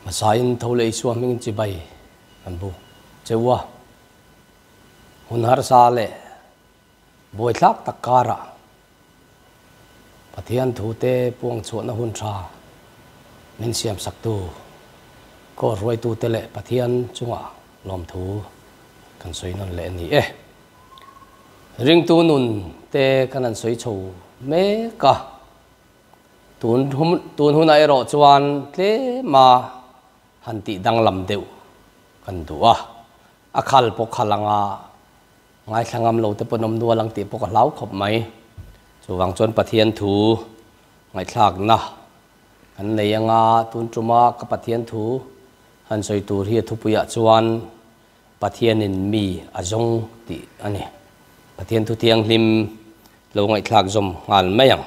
Hmasain tho leh Isua hmingin chibai an buk cheu a, hun harsa leh buaithlak tak karah Pathian thute puang chhuahna hun tha min siamsaktu Court hruaitute leh Pathian chungah lawmthu kan sawi nawn leh a ni e. Ringtu nun te kan han sawi chho mek a. Tun tun hunah erawh chuan tlema han tih danglam deuh kan duh a, a khal pawh khal anga ngaithla ngam lo te pawh an awm nual ang tih pawh ka hlau khawp mai. Chuvang chuan Pathian thu ngaihthlakna kan nei anga tun tuma ka Pathian thu han sawi tur hi a thupuiah chuan Pathianin mi a zawng tih a ni. Pathian thu thianghlim lo ngaihthlak zawm nghal mai ang.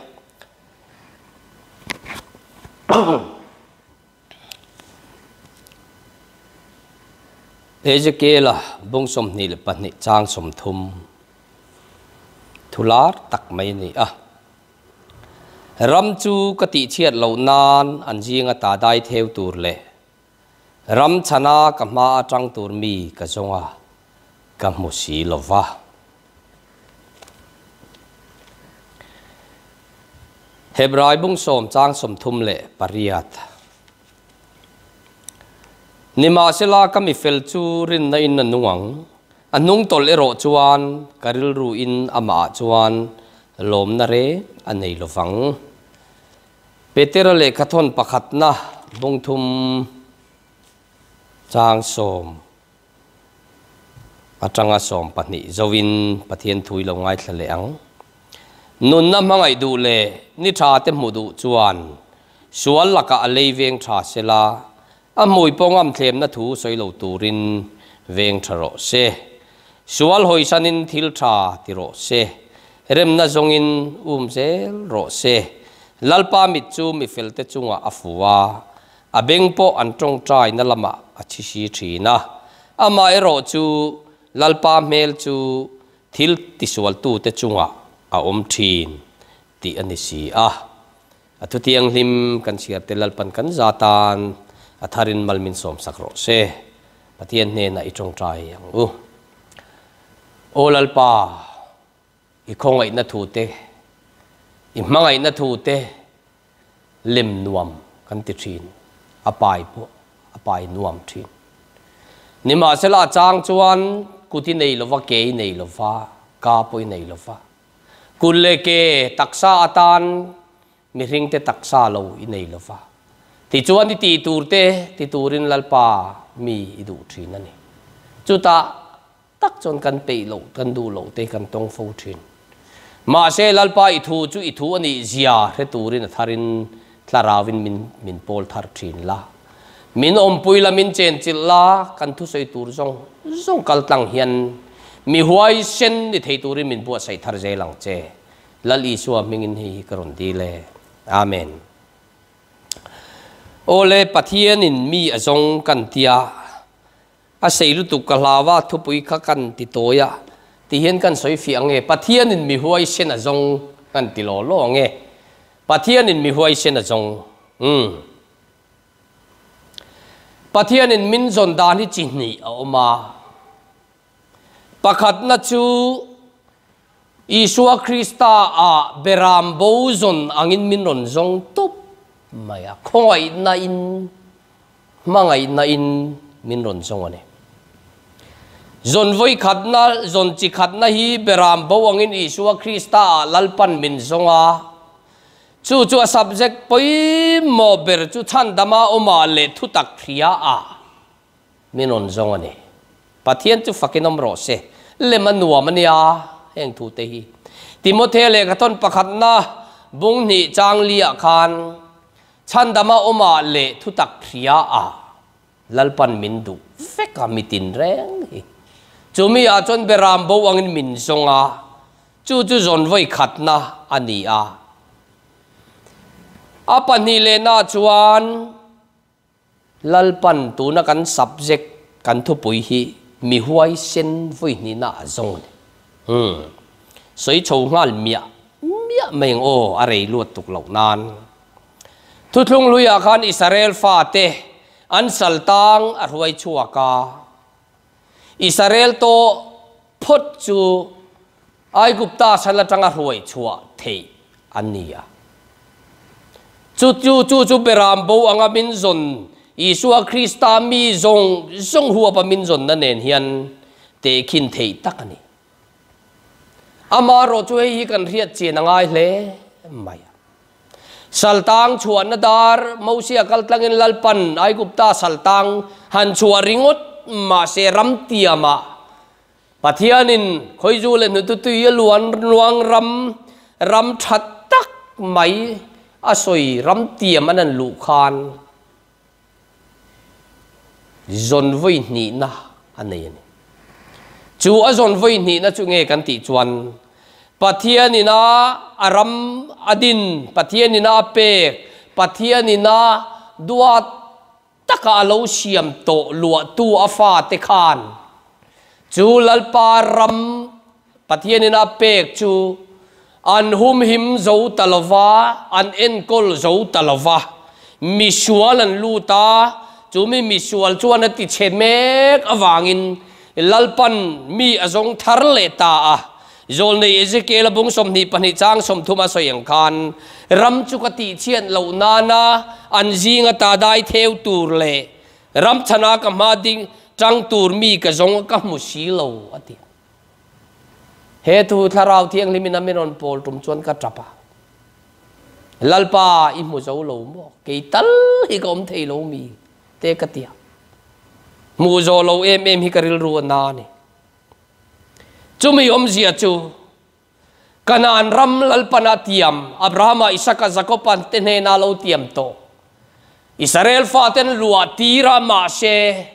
Ezekiela bung 22 chang 30 thu lar tak mai a ni a. Ram chu ka tihchhiat loh nan an zinga ta dai theu tur leh ram chhana ka hma atang tur mi ka zawng a, ka hmu si lo va. Hebrai bung sawm chang 38. Nimahsela ka mifel chu rinna in a nung ang, a hnung tawlh erawh chuan ka rilru in amah ah chuan lawmna reng a nei lo vang. Petera lehkhathawn pakhatna bung thum chang sawm atanga 12 zoin Pathian thui lo ngaithla leh ang. Nunna hmangaih duh leh ni tha te hmu duh chuan sual lakah a lei veng tha sela, a hmui pawh ngam thlemna thu sawi lo turin veng tha rawh se. Sual hawisanin thil tha ti rawh se, remna zawngin um zel rawh se. Lalpa mit chu mifelte chungah a fu a, A beng pawh an tawngtaina lamah a chhi si thin a, amah erawh chu Lalpa hmel chu thil tisualtute chungah a awm thin tih a ni si a. A thuthianghlim kan chhiarte Lalpan kan za tan a tharin mal min sawmsak rawh se. Pathian hnenah i tawngtai ang u. Aw Lalpa! I khawngaihna thu te, i hmangaihna thu te lem nuam kan ti thin, a pai pawh a pai nuam thin. Nimahsela a chang chuan kut i nei lova, ke i nei lova, ka pawh i nei lova. Kut leh ke taksa atan mihringte taksa lo i nei lova. Tichuan i tih tur te ti turin Lalpa mi i duh thin a ni. Chutah Tak chuan kan peih loh, kan duh loh te kan tawng fo thin. Mahse, Lalpa i thu chu i thu a nih zia hre turin a tharin thlarauin min min pawl thar thin la. Min awmpui la, min chenchilh la, kan thusawi tur zawng zawng kal tlang hian mi huaisen ni thei turin min buatsaih thar zel ang che. Lal Isua hmingin hei hi ka rawn dil e. Amen. Awle, Pathianin mi a zawng kan tia. A sei lutuk ka hlau a, thupui kha kan ti tawi a, ti hian kan sawi fiah ang e, Pathianin mi huaisen a zawng kan ti law law ang e, Pathianin mi huaisen a zawng, umm. Pathianin min zawn dan hi chi hnih a awm a, pakhatna chu Isua Krista ah beram bo zawn angin min rawn zawng tawp mai a, khawngaihna in Hmangaihna in min rawn zawng a ni. Zawn vawi khatna, zawn chi khatna hi beram bo angin Isua Krista ah Lalpan min zawng a. Chu chu a subject pawimawh ber chu chhandama awmah leh thutak hria ah min rawn zawng a ni. Pathian chu fakin awm rawh se. Lem a nuam a nia heng thu te hi. Timothea lehkhathawn pakhatna bung hnih chang li ah khan Chhandama awmah leh thutak hria ah Lalpan min duh vek a, mi tin reng hi. Chumi ah chuan beram bo angin min zawng a, chu chu zawn vawi khatna a ni a. A pahnih lehna ah chuan Lalpan tuna kan subject kan thupui hi mi huaisen vawi hnihna a zawng a ni. Umm. Sawi chho nghal miah miah mai ang aw, a rei luat tuk loh nan. Thuthlung hluiah khan Israel fate an saltang a hruai chhuak a. Israel tawh phawt chu Aigupta sal atanga hruai chhuah theih an ni a. Chu chu chu chu Beram bo anga min zawn Isua Krista mi zawng zawng huapa min zawnna nen hian tehkhin theih tak a ni. Amaherawh chu hei hi kan hriat chian a ngai hle mai a. Saltang chhuahna dar Mosia kal tlangin Lalpan Aigupta saltang han chhuah ringawt mahse ramtiamah Pathianin khawizu leh hnututui a luan luang ram ram tha tak mai a sawi ram tiam an an luh khan zawn vawi hnihna a nei a ni. Chu a zawn vawi hnihna chu nge kan tih chuan Pathianin a a ram a din, Pathianin a a pek, Pathianin a duat taka a lo siam tawh luahtu a fate khan chu Lalpa ram Pathianin a pek chu an humhim zo ta lo va, an enkawl zo ta lo va. Misual an lut a, chu mi misual chuan a tichhe mek avangin Lalpan mi a zawng thar leh ta a. Zawlnei Ezekiel-a bung 22 chang 30 a sawi ang khan, Ram chu ka tihchhiat loh nana an zinga ta dai theu tur leh ram chhana ka hma ding tang tur mi ka zawng ka hmu si lo, a ti. He thu Thlarau Thianghlimin a min rawn pawl tum chuan ka tap a. Lalpa, i hmu zo lo maw? Kei tal hi ka awm thei lo mi? te ka ti a. Hmuh zawh lo em em hi ka rilru a na a ni. Chumi awmzia chu Kanaan ram Lalpana tiam, Abrahama, Isaka, Jakoba te hnena lo tiam tawh. Israel faten luah tir a, mahse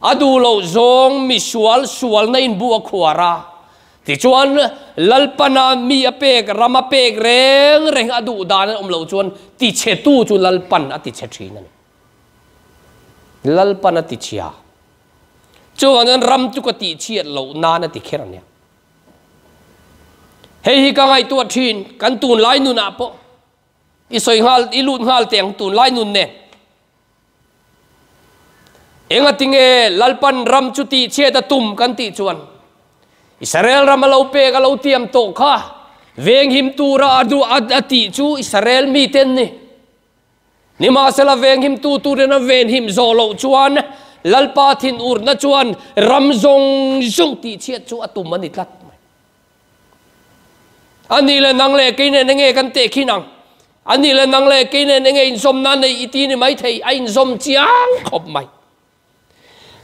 a duh loh zawng misual sualna in bu a khuar a. Tichuan Lalpana mi a pek, ram a pek reng reng a duh dan an awm loh chuan tichhetu chu Lalpan a tichhe thin a ni. Lalpan a tichhia. Chuvangin ram chu ka tihchhiat loh nan a ti kher a nia. Hei hi ka ngaihtuah thin, kan tunlai nunah pawh i sawi nghal, i lut nghal teh ang tunlai nun nen. Engatinge Lalpan ram chu tihchhiat a tum kan tih chuan Israel ram a lo pek a lo tiam tawh kha venghim tura a duh a tih chu Israel miten ni. Nimahsela venghimtu turin a venhim zawh loh chuan Lalpa thinurna chuan ram zawng zawng tihchhiat chu a tum a ni tlat mai. A nih leh nang leh kei nen enge kan tehkhin ang? A nih leh nang leh kei nen enge inzawmna nei i ti ni maithei? A inzawm chiang khawp mai.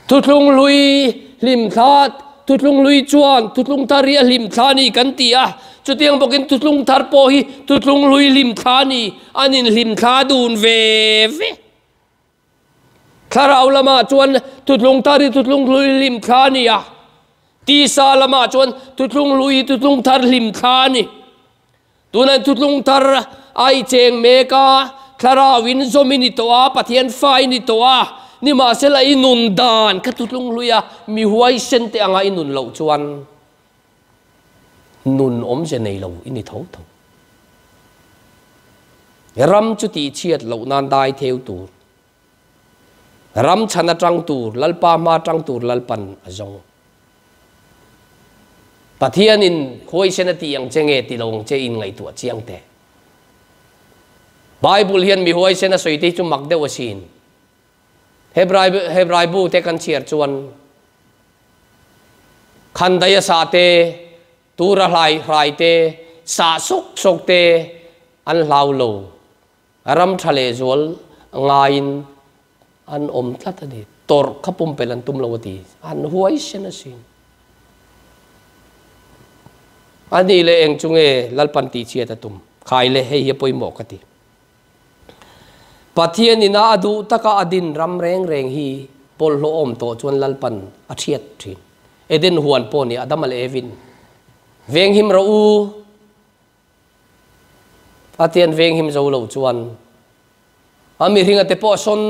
Thuthlung hlui hlim thla, Thuthlung hlui chuan thuthlung thar hi a hlim thla a ni kan ti a, chutiang bawkin thuthlung thar pawh hi thuthlung hlui hlim thla a ni, an inhlim thla dun ve ve. Thlarau lamah chuan thuthlung thar hi thuthlung hlui hlim thla a ni a, tisa lamah chuan thuthlung hlui hi thuthlung thar hlim thla a ni. Tunah thutlung thar a i cheng mek a, Thlarau in zawm i ni tawh a, Pathian fa i ni tawh a, nimahsela i nun dan kha thutlung hlui a, mi huaisen te anga i nun loh chuan nun awmze nei lo i ni tho tho. Ram chu tihchhiat loh nan dai theu tur, ram chhan atang tur, Lalpa hma atang tur Lalpan a zawng. Pathianin huaisen a tih ang che nge ti lo ang che in ngaihtuah chiang teh. Bible hian mi huaisen a sawi te hi chu mak deuh asin. Hebrai Hebrai bu te kan chhiar chuan khandai a sah te, tura hlai hrai te, sah sawk sawk te an hlau lo. Ram tha leh zual ngaiin an awm tlat a ni. Tawrh kha pumpelh an tum lo a ti. An huaisen asin. A nih leh eng chu nge Lalpan tihchhiat a tum? Khai le, hei hi a pawimawh ka ti. Pathian ina a duh taka a din ram reng reng hi pawlhlawh awm tawh chuan Lalpan a thiat thin. Eden huan pawh ni Adama leh Evin venghim rawh u. A tian venghim zo lo chuan a mihringa te pawh a sawn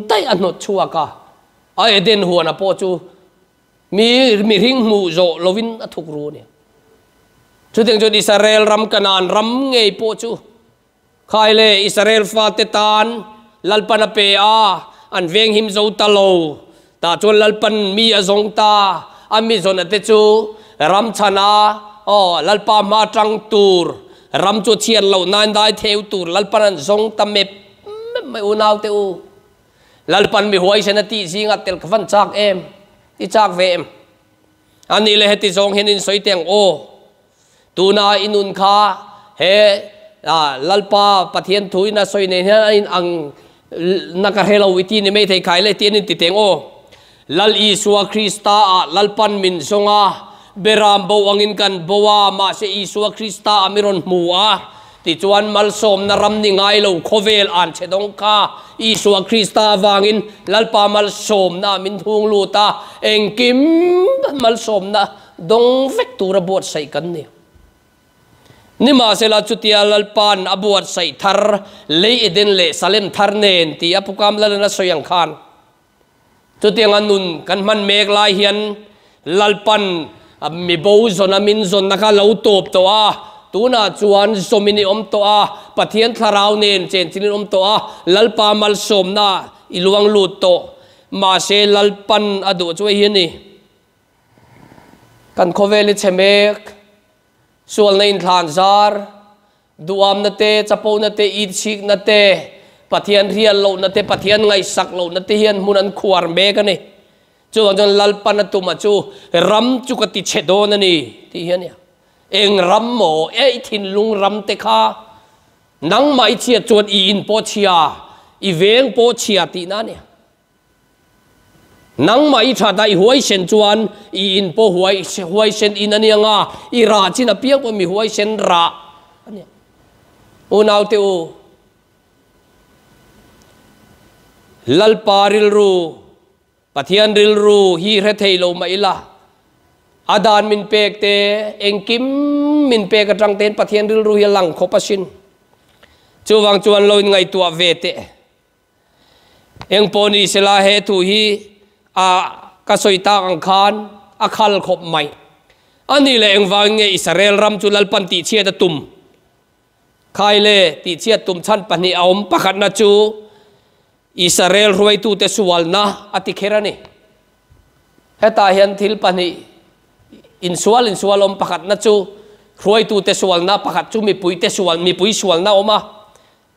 daih a hnawt chhuak a, a Eden huana pawh chu mi mihring hmuh zawh lovin a thuk ru a ni. Chutiang chuan Israel ram Kanaan ram ngei pawh chu khai le Israel fate tan Lalpan a pe a, an veng him zo ta lo. Tah chuan Lalpan mi a zawng ta, a mi zawn a te chu ram chhan a, aw, Lalpa hma tang tur, ram chu chhiat loh nan dai theu tur Lalpan an zawng ta mep mep mai unau te u. Lalpan mi huaisen a tih zingah tel ka van chak em? I chak ve em? A nih le heti zawng hian in sawi teh ang aw. Tuna i nun kha he Lalpa Pathian thu in a sawi nen hian a in ang na ka hre lo i ti ni mai thei khai le ti an in ti teh ang aw. Lal Isua Krista ah Lalpan min zawng a, Beram bo angin kan bo a, mahse Isua Krista ah mi rawn hmu a. Tichuan malsawmna ram ni ngai lo khawvel an che dawng kha Isua Krista avangin Lalpa malsawmna min hung lut a, engkim malsawmna dawng vek tura buatsaih kan ni. Nimahsela chutia Lalpa'n a buatsaih thar lei Eden leh Salem thar nen tih a pukam Lalin a sawi ang khan, Chutianga nun kan hman mek lai hian Lalpan mi bo zawna min zawnna kha lo tawp tawh a, tunah chuan zawmin i awm tawh a, Pathian thlarau nen chenchilin awm tawh a, Lalpa malsawmna i luang lut tawh. Mahse Lalpan a duh chu hei hi a ni. Kan khawvel i chhe mek, sualna inthlan zar, Duamna te, chapona te, itchikna te, Pathian rial lohna te, Pathian ngaihsak lohna te hian hmun an khuar mek a ni. Chuvang chuan Lalpan a tuma chu ram chu ka ti chhe dawn a ni tih hi a nia. Eng ram maw? E i thinlung ram te kha nangmah i chhiat chuan i in pawh chhia, i veng pawh chhia tihna a nia. Nangmah i that a, i huaisen chuan i in pawh huai huaisen in a nia nga, i rah chin apiang pawh mi huaisen rah a nia. Unaute u, Lalpa rilru, Pathian rilru hi hre thei lo mah ila, a dan min pek te, engkim min pek atang tein Pathian rilru hi a lang khawp asin. Chuvang chuan lo inngaihtuah ve teh. Eng pawh ni sela he thu hi a ka sawi tak ang khan a khal khawp mai. A nih leh engvangin nge Israel ram chu Lalpan tihchhiat a tum? Khai le, tihchhiat tum chhan pahnih a awm. Pakhatna chu Israel hruaitute sualna a ti kher a ni. Hetah hian thil pahnih insual insual awm. Pakhatna chu hruaitute sualna, pakhat chu mipuite sual, mipui sualna a awm a.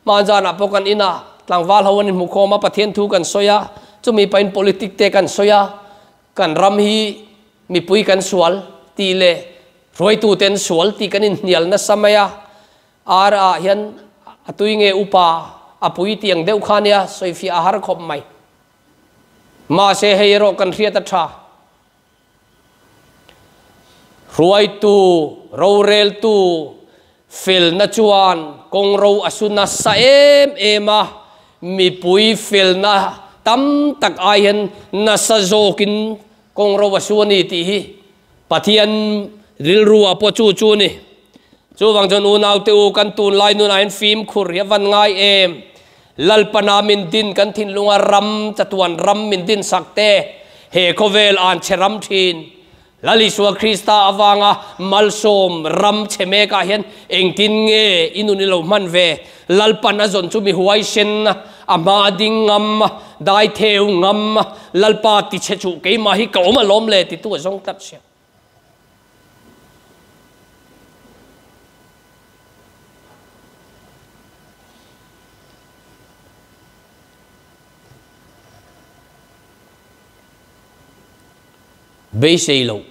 Hmanzanah pawh kan inah tlangval ho an inhmu khawm a, Pathian thu kan sawi a, chumi pahin politic te kan sawi a, kan ram hi mipui kan sual tih leh hruaitute an sual tih kan inhnial nasa mai a, ar ah hian a tui nge upa a pui tih ang deuh kha nia sawifiah a har khawp mai. Mahse hei erawh kan hriat a tha. Hruaitu, roreltu felna chuan kawngro a su nasa em em a, mipui felna tam tak ai hian nasa zawkin kawngro a su a ni tih hi Pathian rilru ah pawh chu chu a ni. Chuvang chuan unaute u kan tunlai nunah hian fimkhur hi a van ngai em. Lalpana min din kan thinlunga ram chatuan ram min din sak te, he khawvel an chhe ram thin. Lal Isua Krista avanga malsawm ram chhe mekah hian engtin nge i nun i lo hman ve? Lalpan a zawn chu mi huaisen, a hma a ding ngam, dai theu ngam, Lalpa ti chhe chuh keimah hi ka awm alawm le titu a zawng tlat sia. Beisei loh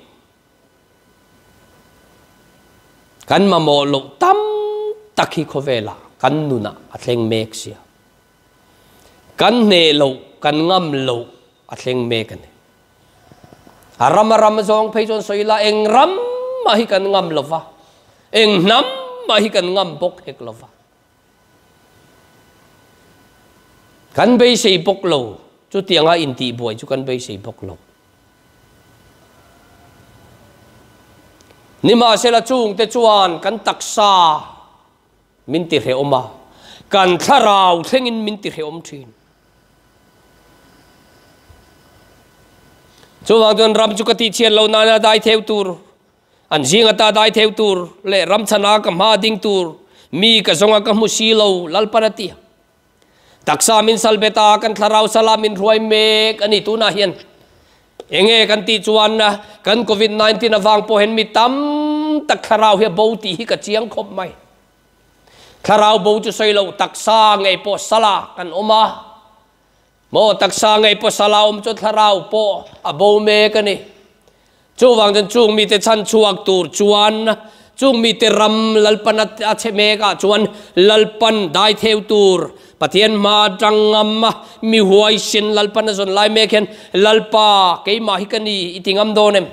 kan mamawh loh tam tak hi khawvelah kan nunah a thleng mek sia. Kan hneh loh, kan ngam loh a thleng mek a ni. A ram a ram zawng phei chuan sawi ila eng ram mah hi kan ngam lo va, eng hnam mah hi kan ngam bawk hek lo va. Kan beisei bawk lo, chutianga intihbuai chu kan beisei bawk lo. Nimahsela chungte chuan kan taksa Min ti hrehawm a, kan thlarau thlengin min ti hrehawm thin. Chuvang chuan ram chu ka tihchhiat loh nana dai theu tur, an zing ata dai theu tur leh ram chhana ka hma ding tur mi ka zawnga ka hmu si lo, Lalpan a ti a. Taksa min sal bet a, kan thlarau sala min hruai mek a ni tunah hian. Enge kan tih chuan kan Covid 19 avang pawh hian mi tam tak thlarau hi a bo tih hi ka chiang khawp mai. Thlarau bo chu sawi loh taksa ngei pawh sala kan awm a. Maw taksa ngei pawh sala awm chu thlarau pawh a bo mek a ni. Chuvang chuan chung mite chhan chhuak tur chuan chung mite ram Lalpan a chhe mek ah chuan Lalpan dai theu tur Pathian hma tang ngam a mi huaisen Lalpan a zawn lai mek hian Lalpa keimah hi ka ni i ti ngam dawn em?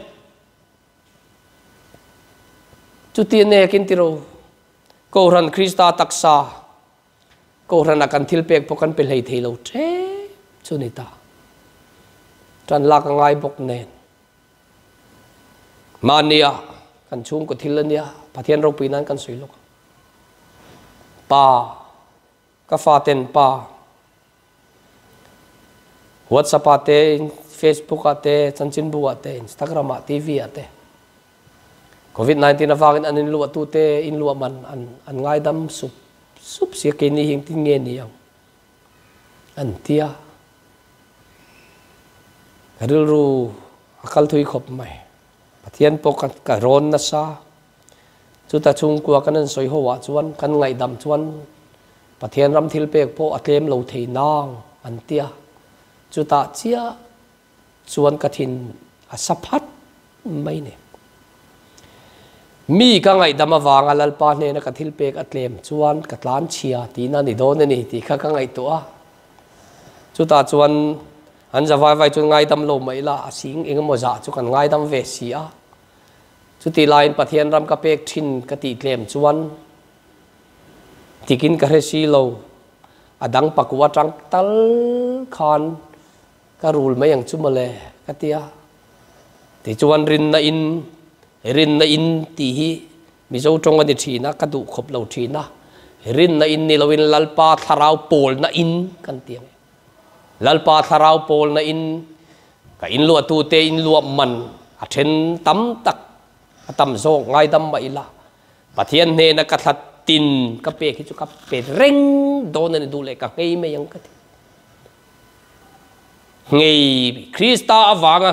Chuti a nekin tiro Kohhran Krista taksa Kohhran ah kan thil pek pawh kan pe hlei thei lo tep chu ni ta. Tan lak a ngai bawk nen. Mahnia kan chhungkaw thil a nia, Pathian ropui nan kan sawi lawk ang. Pa, ka faten pa, WhatsApp ah te, Facebook ah te, chanchinbu ah te, Instagram ah, TV ah te, Covid 19 avangin an inluahtute inluah man an an ngaidam sup sup sia keini hi engtin nge ni ang an ti a. Ka rilru a kal thui khawp mai. Pathian pawh ka ka rawn nasa. Chuta chhungkua kan an sawi ho ah chuan kan ngaihdam chuan Pathian ram thil pek pawh a tlem lo thei nang an ti a. Chutah chiah chuan ka thin a sa phat mai ni. Mi ka ngaihdam avanga Lalpa hnena ka thil pek a tlem chuan ka tlan chhia tihna ni dawn a ni tih kha ka ngaihtuah a. Chutah chuan an za vai vai chuan ngaidam lo mai ila a sing eng emaw zah chu kan ngaidam ve si a. Chutih laiin Pathian ram ka pek thin ka tih tlem chuan tikin ka hre si lo. A dang pakua tang tal khan Ka rul mai ang chu mawle ka ti a. Tichuan rinna in, rinna in tih hi Mizo tawng a ni thin a, ka duh khawp lo thin a. Rinna in ni loin Lalpa thlarau pawlna in kan ti ang e. Lalpa thlarau pawlna in ka inluahtute inluah man a then tam tak a tam zawk ngaidam mah ila Pathian hnena ka thla tin ka pek hi chu ka pe reng dawn a ni duh leh ka nghei mai ang ka ti. Nghei Krista avanga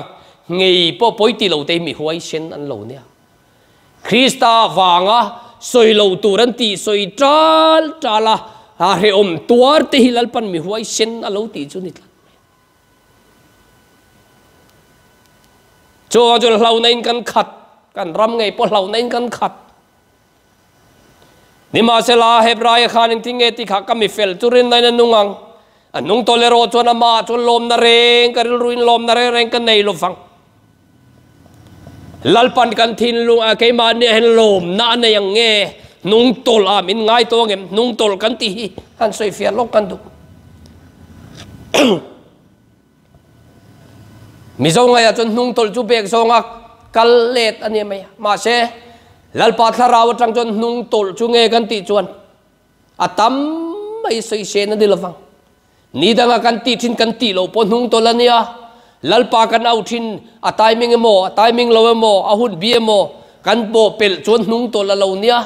nghei pawh pawi ti lo te hi mi huaisen an lo nia. Krista avanga sawi lo tur an tih sawi tal tal a, a hrehawm tuar te hi Lalpan mi huaisen a lo tih chu ni tlat mai. Chuvang chuan hlauhna in kan khat, kan ram ngei pawh hlauhna in kan khat. Nimahsela, Hebraia khan engtin nge ti kha ka mi fel chu rinna in a nung ang? A nung tawh leh erawh chuan amah chuan lawmna reng, ka rilruin lawmna reng reng ka nei lovang. Lalpan kan thinlung ah keimahni ah hian lawmna a nei ang nge? Hnung tawlh ah min ngai tawh ang em? Hnung tawlh kan tih hi han sawi fiah lawk kan duh. Mizo ngaiah chuan hnungtawlh chu bek zawnga kal let a ni mai a. Mahse, Lalpa thlarau atang chuan hnungtawlh chu nge kan tih chuan a tam mai sawi sen a ni lovang. Ni danga kan tih thin kan tih loh pawh hnungtawlh a nia. Lalpa kan au thin a timing emaw, a timing lo emaw, a hun bi emaw kan bawhpelh chuan hnungtawlh a lo nia.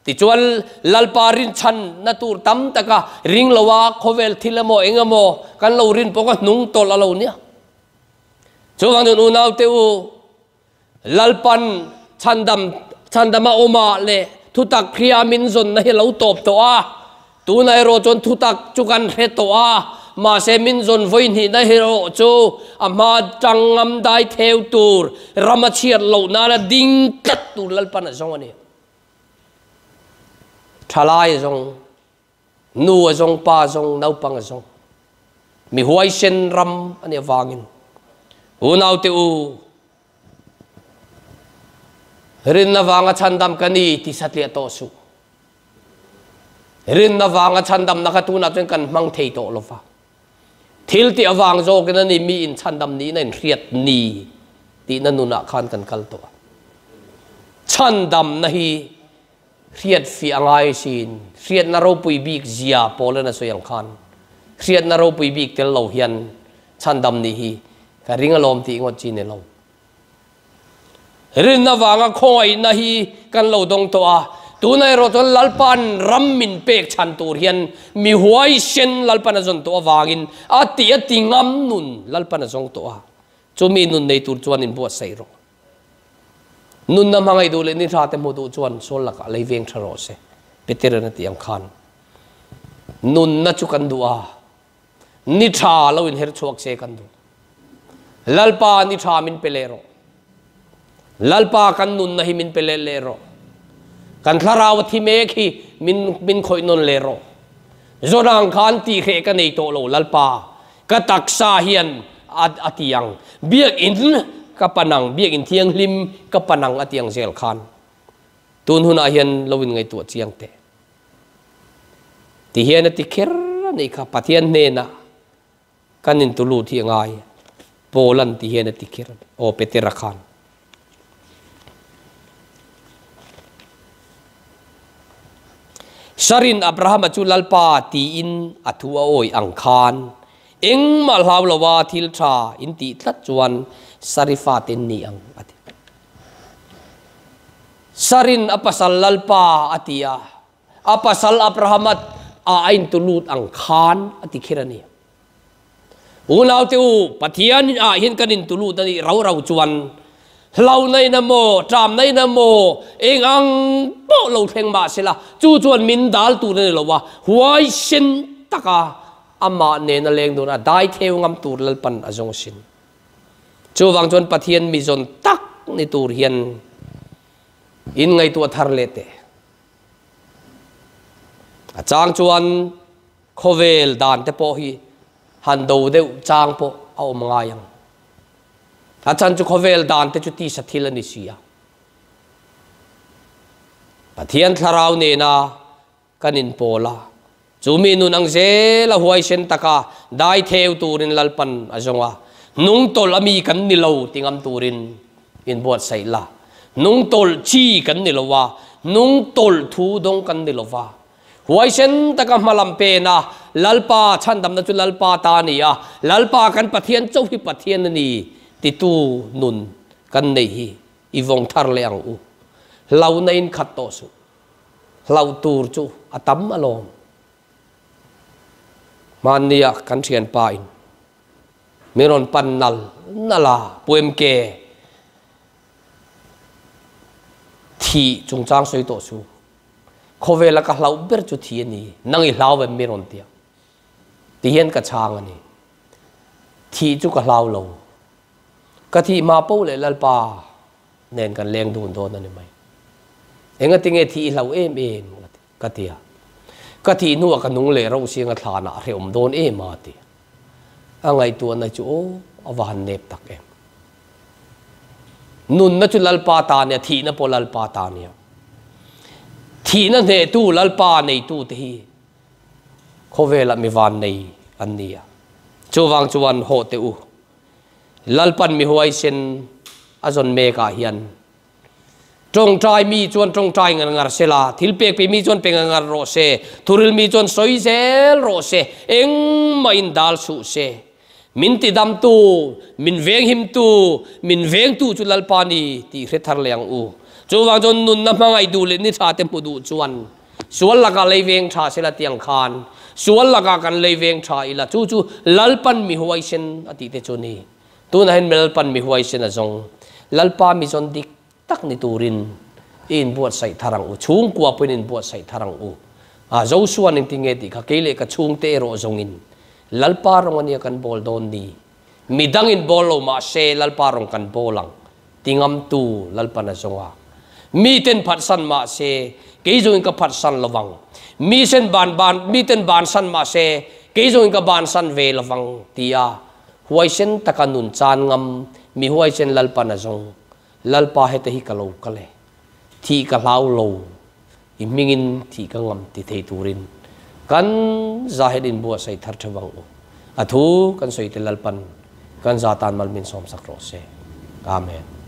Tichuan, Lalpa rinchhanna tur tam taka ring loa khawvel thil emaw eng emaw kan lo rin pawh kha hnung tawlh a lo nia. Chuvang chuan unaute u, Lalpan chhandam chhandama awmah leh thutak hria min zawnna hi a lo tawp tawh a, tunah erawh chuan thutak chu kan hre tawh a, mahse min zawn vawi hnihna erawh chu a hma tang ngam dai theu tur rama chhiat loh nana ding tlat tur Lalpan a zawng a ni. Thalai a zawng, nu a zawng, pa a zawng, naupang a zawng. Mi huaisen ram a nih avangin unaute u, rinna vanga chhandam ka ni ti satliah tawh suh. Rinna vanga chhandamna kha tunah chuan kan hmang thei tawh lo va. Thil tih avang zawkin a ni mi inchhandam niin a inhriat ni tihna nunah khan kan kal tawh a. Chhandamna hi hriat fiah a ngai sin, hriatna ropui bik zia Paula'n a sawi ang khan hriatna ropui bik tel lo hian chhandam nih hi ka ring alawm tih ngawt chi ni lo. Rinna vanga khawngaihna hi kan lo dawng tawh a, Tunah erawh chuan Lalpa'n ram min pek chhan tur hian mi huaisen Lalpan a zawn tawh avangin a tih a ti ngam nun Lalpan a zawng tawh a. Chumi nun nei tur chuan inbuatsaih rawh. Nunna hmangaih duh leh ni tha te hmuh duh chuan sual lakah lei veng tha rawh se, Peter-a'n a tih ang khan. Nunna chu kan duh a, ni tha lo inher chhuak se kan duh. Lalpa ni tha min pe leh rawh. Lalpa kan nunna hi min pe leh leh rawh. Kan thlarau a thi mek hi min min khawih nawn leh rawh. Zawn ang khan tihhreh ka nei tawh lo Lalpa, ka taksa hian a a ti ang, biakinn ka pan ang, biakinn thianghlim ka pan ang a ti ang zel khan tun hunah hian lo in ngaihtuah chiang teh. Ti hian a ti kher a nih kha, Pathian hnenah kan in tulut hi a ngai, Paul-a'n ti hian a ti kher a ni, aw Petera khan. Sarin Abrahama chu Lalpa tiin a thu a awi ang khan, engmah hlau lova thil tha in tih tlat chuan Sari fate an ni ang, a ti. Sarin a pasal Lalpa a ti a, a pasal Abrahama a a intulut ang khan a ti kher a ni. Unaute u, Pathian ah hian kan intulut a nih rau rau chuan hlo nain emaw, ṭam nain emaw, eng ang pawh lo thleng mah sela, chu chuan min dal tur a ni lo a, huaisen taka amah nena leng dun a dai theu ngam tur Lalpan a zawng asin. Chuvang chuan Pathian mi zawn tak ni tur hian in ngaihtuah thar leh teh. A chang chuan Khawvel dan te pawh hi han do deuh chang pawh a awm ngai ang. A chhan chu khawvel dan te chu tisa thil a ni si a. Pathian thlarau nena kan inpawl a, chu mi nun ang zel a huaisen taka dai theu turin Lalpan a zawng a, hnung tawlh a mi kan ni lo ti ngam turin inbuatsaih la. Hnung tawlh chi kan ni lo a, hnung tawlh thu dawng kan ni lo va. Huaisen taka hmalam pen a, Lalpa chhandamna chu Lalpa ta a ni a, Lalpa kan Pathian chauh hi Pathian a ni titu nun kan neih hi i vawng thar leh ang u. Hlauhna in khat tawh suh. Hlauh tur chu a tam alawm. Hmannia kan thianpa in min rawn pan nal nal a, Pu MK, thih chungchang sawi tawh suh. Khawvela ka hlauh ber chu thi a ni, nang i hlau em mi rawn ti a. Ti hian ka chhang a ni. Thih chu ka hlau lo. Ka thih hma poh leh Lalpa nen kan leng dun dawn a ni mai. Engati nge thih i hlauh em em ka ti a. Ka thih hnuah ka nung leh rauh siang a thlanah a hrehawm dawn em a ti. A ngaihtuahna chu aw a va han nep tak em. Nunna chu Lalpa ta nia, thihna pawh Lalpa ta nia. Thihna hnehtu Lalpa neitute hi khawvelah mi van nei an ni a. Chuvang chuan haw teh u, Lalpan mi huaisen a zawn mekah hian tawngtai mi chuan tawngtai ngar ngar se la, thil pek pe mi chuan pe ngar ngar rawh se, thuril mi chuan sawi zel rawh se, engmah in dal suh se. Min tidamtu, min venghimtu, min vengtu chu Lalpa ni tih hre thar leh ang u. Chuvang chuan nunna hmangaih duh leh ni tha te hmu duh chuan sual lakah lei veng tha sela tiang khan sual lakah kan lei veng tha ila chu chu Lalpan mi huaisen a tih te chu ni. Tunah hian Lalpan mi huaisen a zawng. Lalpa mi zawn dik tak ni turin i inbuatsaih thar ang u. Chhungkua pawhin inbuatsaih thar ang u. A, Joshua nen tinge tih kha kei leh ka chhungte erawh zawngin Lalpa rawng ania kan bawl dawn ni. Midangin bawl lo mah se Lalpa rawng kan bawl ang ti ngamtu Lalpan a zawng a. Miten phatsan mah se kei zawngin ka phatsan lo vang. Mi sen ban ban miten bansan mah se kei zawngin ka bansan ve lo vang tia huaisen taka nun chan ngam mi huaisen Lalpan a zawng. Lalpa heta hi ka lo kal e, thih ka hlau lo, i hmingin thih ka ngam ti thei turin kan Zahid in buatsaih thar theuh ang u. A thu kan sawi te Lalpan kan za tan mal min sawmsak rawh se. Amen.